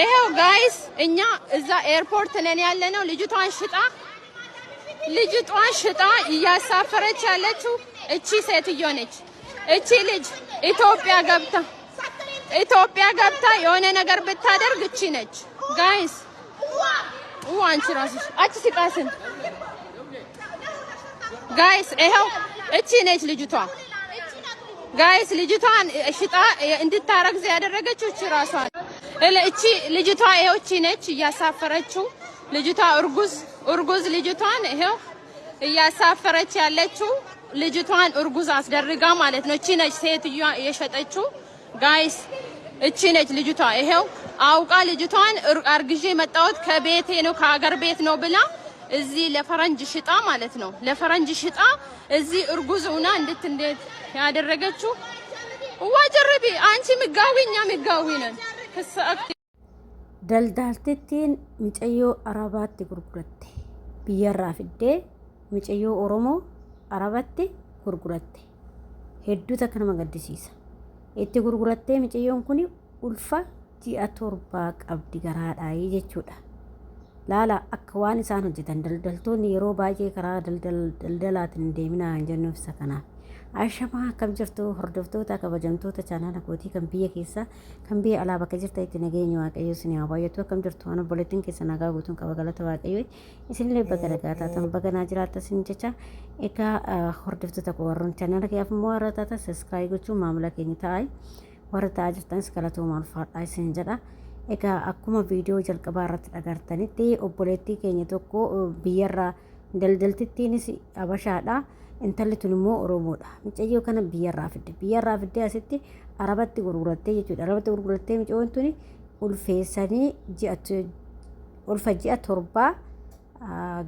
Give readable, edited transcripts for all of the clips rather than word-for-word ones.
ይኸው guys፣ እኛ እዛ ኤርፖርት ነን ያለነው። ልጅቷን ሽጣ እያሳፈረች ያለችው እቺ ሴትዮ ነች። እቺ ልጅ ኢትዮጵያ ገብታ የሆነ ነገር ብታደርግ እቺ ነች guys። አንቺ ራስሽ አቺ ሲቃስን guys፣ ይኸው እቺ ነች ልጅቷ guys። ልጅቷን ሽጣ እንድታረግዝ ያደረገችው እቺ ራሷ፣ እቺ ልጅቷ ይኸው እቺ ነች እያሳፈረችው። ልጅቷ እርጉዝ፣ ልጅቷን ይኸው እያሳፈረች ያለችው ልጅቷን እርጉዝ አስደርጋ ማለት ነው። እቺ ነች ሴትዮዋ የሸጠችው guys። እቺ ነች ልጅቷ። ይሄው አውቃ ልጅቷን አርግዤ የመጣሁት ከቤቴ ነው፣ ከሀገር ቤት ነው ብላ እዚህ ለፈረንጅ ሽጣ ማለት ነው። ለፈረንጅ ሽጣ እዚህ እርጉዝ ሆና እንዴት ያደረገችው። ዋ ጀርቢ አንቺ ምጋዊ እኛ ምጋዊ ነን። Daldaltittiin mucayyoo Arabaatti gurguratte. Biyyarraa fiddee mucayyoo Oromoo Arabatti gurguratte. Hedduu takka nama gaddisiisa. Itti gurgurattee mucayyoon kun ulfa ji'a 7 qabdi garaadhaa jechuudha. Laala akka waan isaan hojjetan. Daldaltoonni yeroo baay'ee karaa daldalaatiin deeminaa hin jennuuf isa kanaaf. Ashamaa, akkam jirtu hordoftoota kabajamtoota chaanaala kootii, kan biyya keessaa, kan biyya alaa, bakka jirtanitti nageenya Waaqayyoo isin haa baay'atu. Akkam jirtu? Waan obboleettiin keessa nagaa guutuun qaba, galata Waaqayyoo. Isinillee baga nagaa taatan, baga naa jiraatta isin jecha. Egaa hordoftoota koo, warroon chaanaala kiyyaaf immoo warra taatan subscribe gochuun maamila keenya ta'aa, warra ta'aa jirtanis galatooma, ulfaadhaa isin jedha. Egaa akkuma viidiyoo jalqabaa irratti agartanitti obboleettii keenya tokko biyyarraa, daldaltittiinis Abashaadha. Intalli tun immoo Oromoodha. Mucayyoo kana biyyarraa fidde. Biyyarraa fiddee asitti Arabatti gurgurattee jechuudha. Arabatti gurgurattee mucayyoon tuni ulfeessanii ji'a, ulfa ji'a 7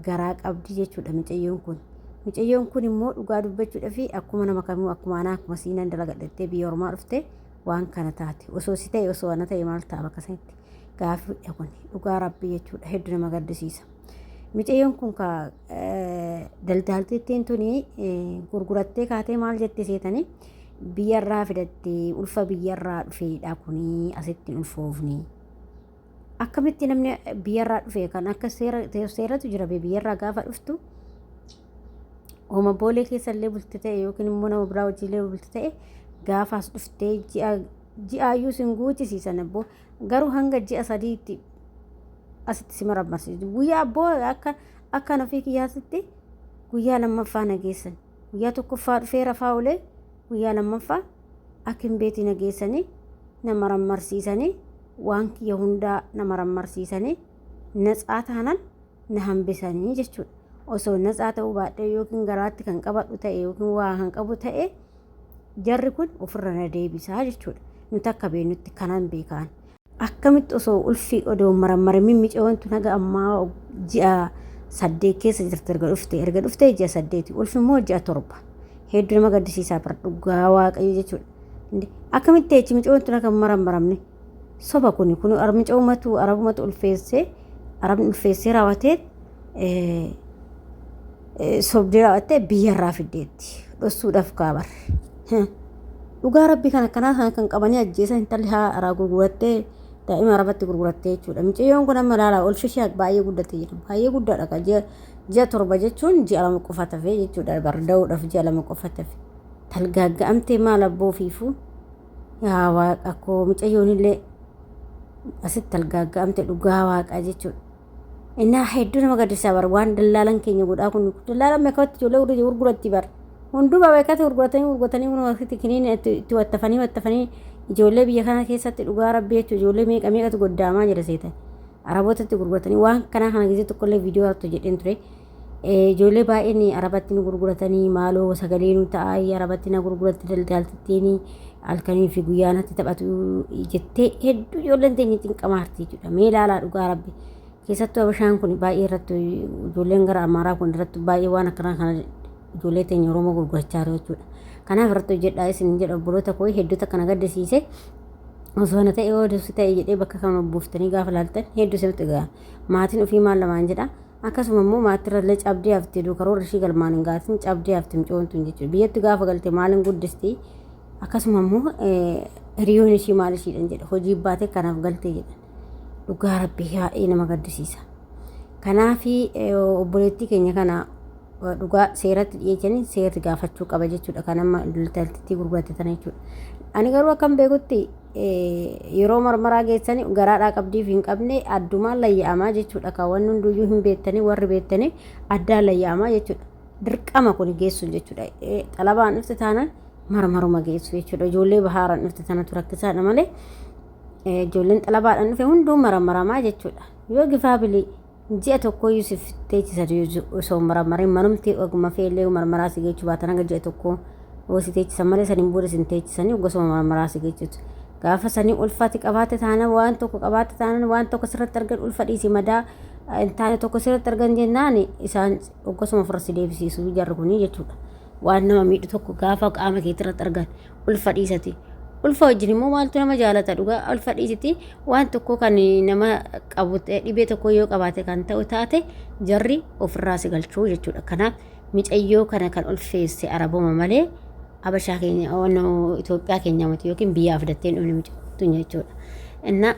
garaa qabdi jechuudha mucayyoon kun. Mucayyoon kun immoo dhugaa dubbachuudhaaf akkuma nama kamuu, akkuma anaa, akkuma siinaan dalagadhattee biyya ormaa dhufte waan kana taate. Osoo si ta'e, osoo ana ta'e maal ta'a bakka sanitti? Gaaffiidha kun dhugaa Rabbii jechuudha, hedduu nama gaddisiisa. Mucayyoon kun ka daldaltittiin tuni gurgurattee kaatee maal jette seetanii? Biyyarraa fidattee, ulfa biyyarraa dhufeedha kuni, asitti hin ulfoofni. Akkamitti namni biyyarraa dhufe kan akka seeratu jira? Biyyarraa gaafa dhuftu homa boolee keessa illee bulte ta'e yookiin immoo nama biraa wajjin illee bulte ta'e, gaafa as dhuftee ji'a ji'aayyuu sin guuchisiisan abboo, garuu hanga ji'a 3tti asitti si marammarsiisu. Guyyaa abboo akka ofii kiyyaasitti guyyaa lammaffaa nageessan. Guyyaa tokkoffaa dhufee rafaa olee, guyyaa lammaffaa akka hin beetii nageessanii na marammarsiisanii, waan kiyya hundaa na marammarsiisanii, natsaa taanan na hambisanii jechuudha. Osoo natsaa ta'uu baadhee yookiin garaatti kan qabadhu ta'e yookiin waa kan qabu ta'e, jarri kun ofirra na deebisaa jechuudha. Nuti akka beeknutti kanan beekaan. Akkamitti osoo ulfi odoo marammaramiin micoontu naga ammaa ji'a 8 keessa jirti erga dhufte? Erga dhuftee ji'a 8, ulfi immoo ji'a 7. Hedduu nama gaddisiisaa bara, dhugaa Waaqayyo jechuudha. Akkamitti jechi micoontu naga marammaramne? Soba kuni kun micoomatu Arabumatu ulfeessee, Arabni ulfeessee raawwatee, sobdee raawwattee biyyarraa fiddeetti dhossuudhaaf kaabarre. Dhugaa Rabbii kan akkanaa kana kan qabanii ajjeesan. Intalli haa araa gurgurattee, daa'ima Arabatti gurgurattee jechuudha. Mucayyoon kun amma ilaalaa, ulfi ishee baay'ee guddatee jira. Baay'ee guddaadha kan ji'a 7 jechuun ji'a 2 qofa tafee jechuudha. Barda'uudhaaf ji'a 2 qofa tafe. Talgaagga'amtee maal abboo fiifuu? Yaa Waaqa koo, mucayyoon illee asitti talgaagga'amte dhugaa Waaqaa jechuudha. Innaa hedduu nama gaddisiisa bara waan dallaalan keenya godhaa kun. Dallaalan meeqatti ijoollee gurguratti bara. Hundumaa beekatu gurguratanii gurguratanii kun asitti kiniin itti wattafanii wattafanii ijoollee biyya kana keessatti, dhugaa Rabbii jechuun, ijoollee meeqa meeqatu goddaamaa jira seetan. Arabootatti gurguratanii waan kanaa kana gisee tokkollee viidiyoo hartu jedheen ture. Ijoollee baay'een Arabatti nu gurguratanii, maaloo sagalee nu ta'aa, Arabatti na gurguratti daldaaltittiin, halkanii fi guyyaa natti taphatu jettee hedduu ijoolleen teenya cinqamaa jirti jechuudha. Mee ilaalaa dhugaa Rabbi. Keessattuu Abashaan kun baay'ee irratti, ijoolleen gara Amaaraa kun irratti baay'ee waan akkanaa kana ijoollee teenya Oromoo gurgurachaa jiru jechuudha. Kanaaf irratti hojjedhaa isin jedha obboloota koo. Hedduu takka na gaddisiise. Osoo na ta'e, yoo ta'e jedhee bakka kana buuftanii gaafa ilaaltan hedduu isinitti ga'a. Maatiin ofii maal lamaan jedha. Akkasuma immoo maatirrallee cabdee hafti, karoora ishii galmaan hin gaatin cabdee hafti mucoon tun jechuudha. Biyyatti gaafa galte maaliin guddisti? Akkasuma immoo hiriyoon ishii maal ishiidhan jedha? Hojii baatee kanaaf galtee jedhan. Dhugaa rabbii baay'ee nama gaddisiisa. Kanaaf obboleettii keenya kana dhugaa seeratti dhiyeessanii seerri gaafachuu qaba jechuudha. Kan amma intaltittii gurguratte tana jechuudha. Ani garuu akkam beekutti yeroo marmaraa geessanii garaadhaa qabdiif hin qabne addumaan layya'amaa jechuudha. Kan wanni hunduyyuu hin beektanii warri beektanii addaan layya'amaa jechuudha. Dirqama kun geessuun jechuudha. Xalabaan dhufte taanaan marmaruma geessu jechuudha. Ijoollee bahaaraan dhufte tanatu rakkisaadha malee ijoolleen xalabaadhaan dhufe hunduu maramaramaa jechuudha. Yoo gifaa bilii ji'a tokkoyyuu si teechisan osoo hin maramarin manumti oguma feellee marmaraa si geechuu baatan hanga ji'a tokkoo yoo si teechisan malee saniin booda si hin teechisanii gosuma marmaraa si geechisu. Gaafa sanii ulfaati qabaatte taanaan waan tokko qabaatte taanaan waan tokko sirratti argan ulfa dhiisi madaa hin taane tokko sirratti argan jennaan isaan gosuma ofirra si deebisiisu jarri kunii jechuudha. Waan nama miidhu tokko gaafa qaama keetirratti argan ulfa dhiisati. Ulfa wajjin immoo maaltu nama jaalata dhugaa ulfa dhiisiti waan tokko kan nama qabu dhibee tokko yoo qabaate kan ta'u taate jarri ofirraa si galchuu jechuudha. Kanaaf micayyoo kana kan ulfeesse arabuma malee abashaa keenya Itoophiyaa keenya miti yookiin biyyaa fidattee hin dhufne micayyoo jechuudha. Innaa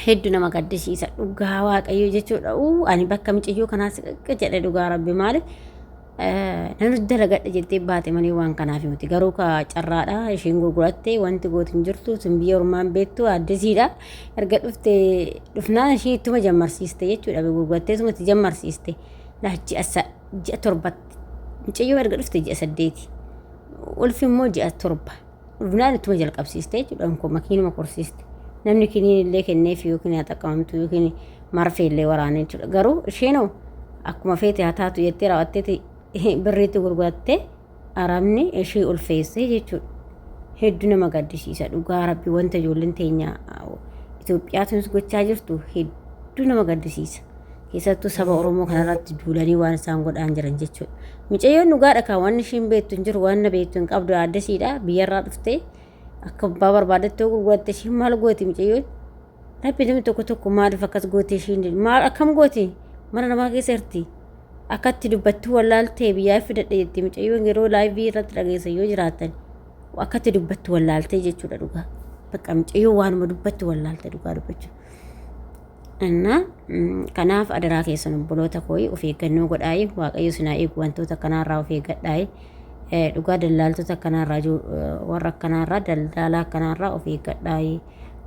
hedduu nama gaddisiisa dhugaa waaqayyo jechuudha. Uu ani bakka micayyoo kanaa siqaqqa jedhe dhugaa rabbi maaliif nan dalagadha jettee baate malee waan kanaaf miti. Garuu ka carraadha isheen gurguratte wanti gootu hin jirtu sun biyya ormaan beektu addisiidha. Erga dhufte dhufnaan ishee ittuma jammarsiiste jechuudha gurgurattee isuma itti jammarsiiste. Ji'a torbatti micayyoo erga dhufte ji'a 8 ulfi immoo ji'a 7. Dhufnaan ittuma jalqabsiiste jechuudha. Kun makiinuma korsiiste. Namni kiniin illee kenneef yookiin haa xaqqabamtu yookiin marfee illee waraane jechuudha. Garuu isheenoo akkuma feete haa taatu jettee raawwatteeti birriitti gurgurattee arabni ishee ulfeessee jechuudha. Hedduu nama gaddisiisa dhugaa rabbi wanta ijoolleen teenya Itoophiyaa tunis gochaa jirtu hedduu nama gaddisiisa. Keessattuu saba Oromoo kanarratti duulanii waan isaan godhaan jiran jechuudha. Micayyoon dhugaadha kan waan ishiin beektu hin jiru waan na beektu hin qabdu addasiidha biyyarraa dhuftee akka abbaa barbaadetti yoo gurguratte ishiin maal gooti micayyoon? Rabbi namni tokko tokko maaliif akkas gooti ishiin maal akkam gooti mana namaa keessa jirti akkatti dubbattuu wallaaltee biyyaa fidadhe jetti micayyoon yeroo laayivii irratti dhageessan yoo jiraatan akkatti dubbattu wallaaltee jechuudha dhugaa. Bakka micayyoon waanuma dubbattu wallaalte dhugaa dubbachuu. Inna kanaaf adaraa keessan obboloota kooyi of eeggannoo godhaayi waaqayyo sinaa eegu wantoota akkanaarraa of eeggadhaayi dhugaa dallaaltota akkanaarraa warra akkanaarraa daldaalaa akkanaarraa of eeggadhaayi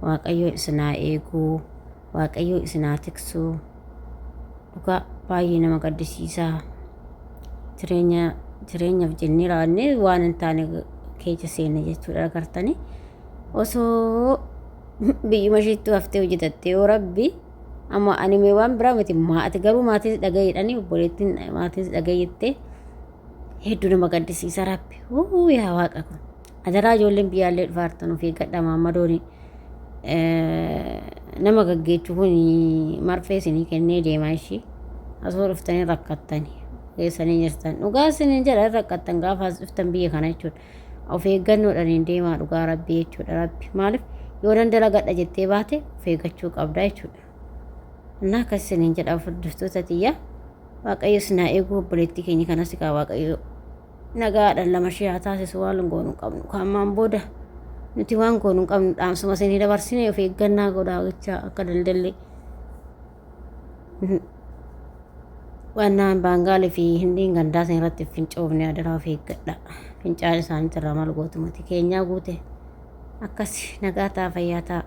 waaqayyo isinaa eegu waaqayyo isinaa tiksu dhugaa baay'ee nama gaddisiisaa jireenya jireenyaaf jennee raawwannee waan hin taane keessa seenne jechuudha agartanii osoo biyyuma isheettuu haftee hojjetatte yoo rabbi amma ani mee waan biraa miti maati garuu maatis dhagayeedhani obboleettiin maatis dhagayeette hedduu nama gaddisiisa rabbi uu yaa waaqa kun adaraa ijoolleen biyyaallee dhufaartan of eeggadha maammadooni nama gaggeechu kun marfee isinii kennee deemaa ishii asoo dhuftanii rakkattani geessanii jirtan dhugaa isiniin jedha rakkattan gaafa as dhuftan biyya kana jechuudha Of eeggannoodhaan hin deemaa dhugaa rabbii jechuudha rabbi. Maaliif yoo nan dalagadha jettee baate of eeggachuu qabda jechuudha. Innaa akkas isiniin jedha hordoftoota tiyya. Waaqayyo isin haa eegu obboleettii keenya kanas egaa waaqayyo nagaadhaan lama ishee haa taasisu waan goonu hin qabnu. Kaammaan booda nuti waan goonu hin qabnu dhaamsuma isinii dabarsine of eeggannaa godhaa jechaa akka daldalli Wannaan Baangaalii fi Hindiin gandaa isin irratti hin fincoofne adaraa of eeggadha. Fincaan isaaniitirraa maal gootu mati keenyaa guute. Akkas nagaa ta'a fayyaa ta'a.